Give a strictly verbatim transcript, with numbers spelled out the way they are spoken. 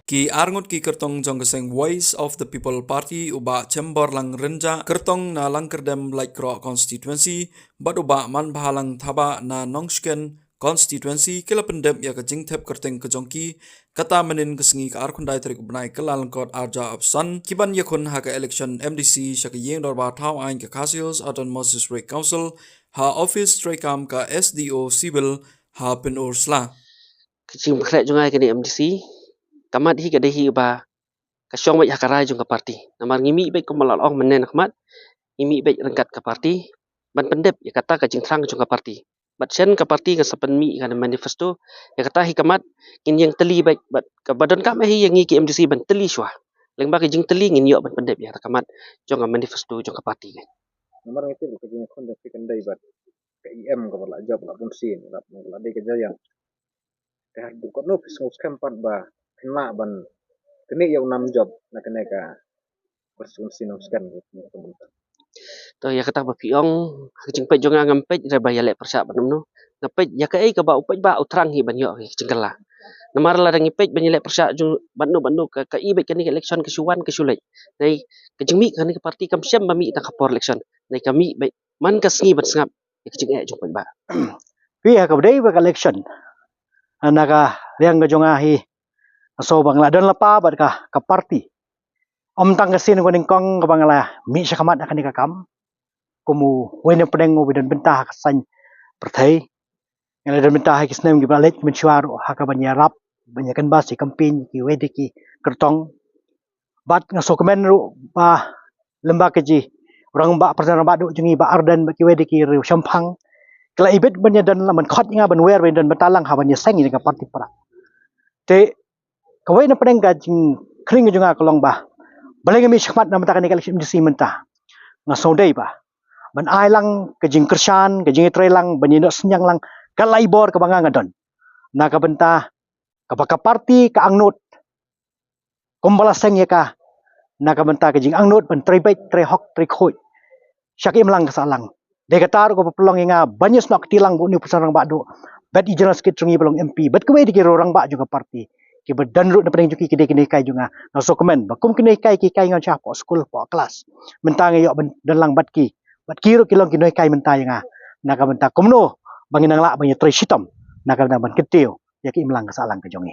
Ki arngut ki kyrtong jong ka seng Voice of the People Party, u Bah Chemborlang Rynjah, kyrtong na Langkyrdem Laitkroh Constituency, bad u Bah Manbhalang Thabah na Nongshken Constituency, ki la pyndep ïa ka jingthep kyrteng ka jong ki, kata mynhynnin ka sngi ka arphew khyndai tarik u bnai Kyllalyngkot arhajar arphew san, ki ban ïakhun ha ka election M D C sha ka ïing dorbar thaw aiñ ka Khasi Hills Autonomous District Council, ha office treikam ka S D O Civil, ha Pynursla. Ka jingpynkhreh jong nga ïa kane M D C, ka mat hi ka dei hi ba ka shong beit ha ka rai jong ka party. Namar ngi mih beit kumba la ong mynne na khmat, ngi mih beit ryngkat ka party, ban pyndep ïa kata ka jingthrang jong ka party. Bad shen ka party kan sa pynmih ïa ka manifesto, ïa kata hi ka mat, ngin ïeng tylli beit, bad kaba donkam hi ïa ngi ki M D C ban tylli shuwa. Lyngba ka jingtylli ngin ïoh ban pyndep ïa kata ka mat, jong ka manifesto, jong ka party kan. Namar ngi tip ka jingïakhun jong phi kan dei bad ka E M kaba la jop la bun sien, la, la dei ka Giant. Te haduh katno phi sngewskhem pat ba phin lah ban knieh ïa u nam jop na kane ka constituency Nongshken. To ïa kata ba phi ong, ha ka jingpeit jong nga ngam peit re ba ïaleh pyrshah bad kumno. Nga peit ïa kaei kaba u paidbah u thrang hi ban ïoh ka jingkylla. Namar lada ngi peit ban ïaleh pyrshah jong bad kumno bad kumno ka, ka i beit kane ka election ka shu wan ka shu leit. Dei ka jingmih kane ka party kam shym ba mih tang ha por election. Dei ka mih beit man ka sngi ban sngap ïa ka jingeh jong u paidbah. Phi ha kaba dei ba ka election, na ka liang ka jong nga hi, nga sngew ba nga la don lypa bad ka, ka party. Ym tang ka sien ka nyngkong kaba nga la mih sha khmat ha kane ka kam kum uwei na pdeng uba don bynta ha ka saiñ pyrthei. Nga la don bynta ha ki snem kiba la leit mynshuwa ruh ha kaban ïarap ban ïa canvass, ïa campaign ïa kiwei de ki kyrtong. Bad nga sngewkmen ruh ba lyngba ka jingrangbah, President rangbah duh jong ngi Bah Ardent bad kiwei de ki riew shemphang, ki la ibit ban ïa don lang, ban khot ïa nga ban wer ban ïa don bynta lang ha ban ïa seng ïa ka party para. Te kawei na pdeng ka jingkhring jong nga ka long ba balei nga mih sha khmat na mynta kane ka election M D C mynta. Nga sngewdei ba ban ai lang ka jingkyrshan, ka jingïatreilang, ban ïa noh synñiang lang ka laibor kaba nga nga don na ka bynta kaba ka party ka angnud kumba la seng ïa ka, na ka bynta ka jingangnud ban trei beit, trei hok, trei khuid sha ka imlang ka sahlang. Dei kata ruh kaba pynlong ïa nga ban ïasnoh kti lang bad une u President rangbah duh, bad i General Secretary jong ngi ba long M P, bad kiwei de ki riew rangbah jong ka party kiba don ruh na pdeng jong ki, ki dei ki nonghikai jong nga. Nga sngewkmen ba kum ki nonghikai ki hikai nga shapoh skul, poh klas, mynta nga ïoh ban don lang bad ki, bad ki ruh ki long ki nonghikai mynta ïa nga na ka bynta kumno ba ngin nang lah ban ïatrei shitom na ka bynta ban kyntiew ïa ka imlang ka sahlang ka jong ngi.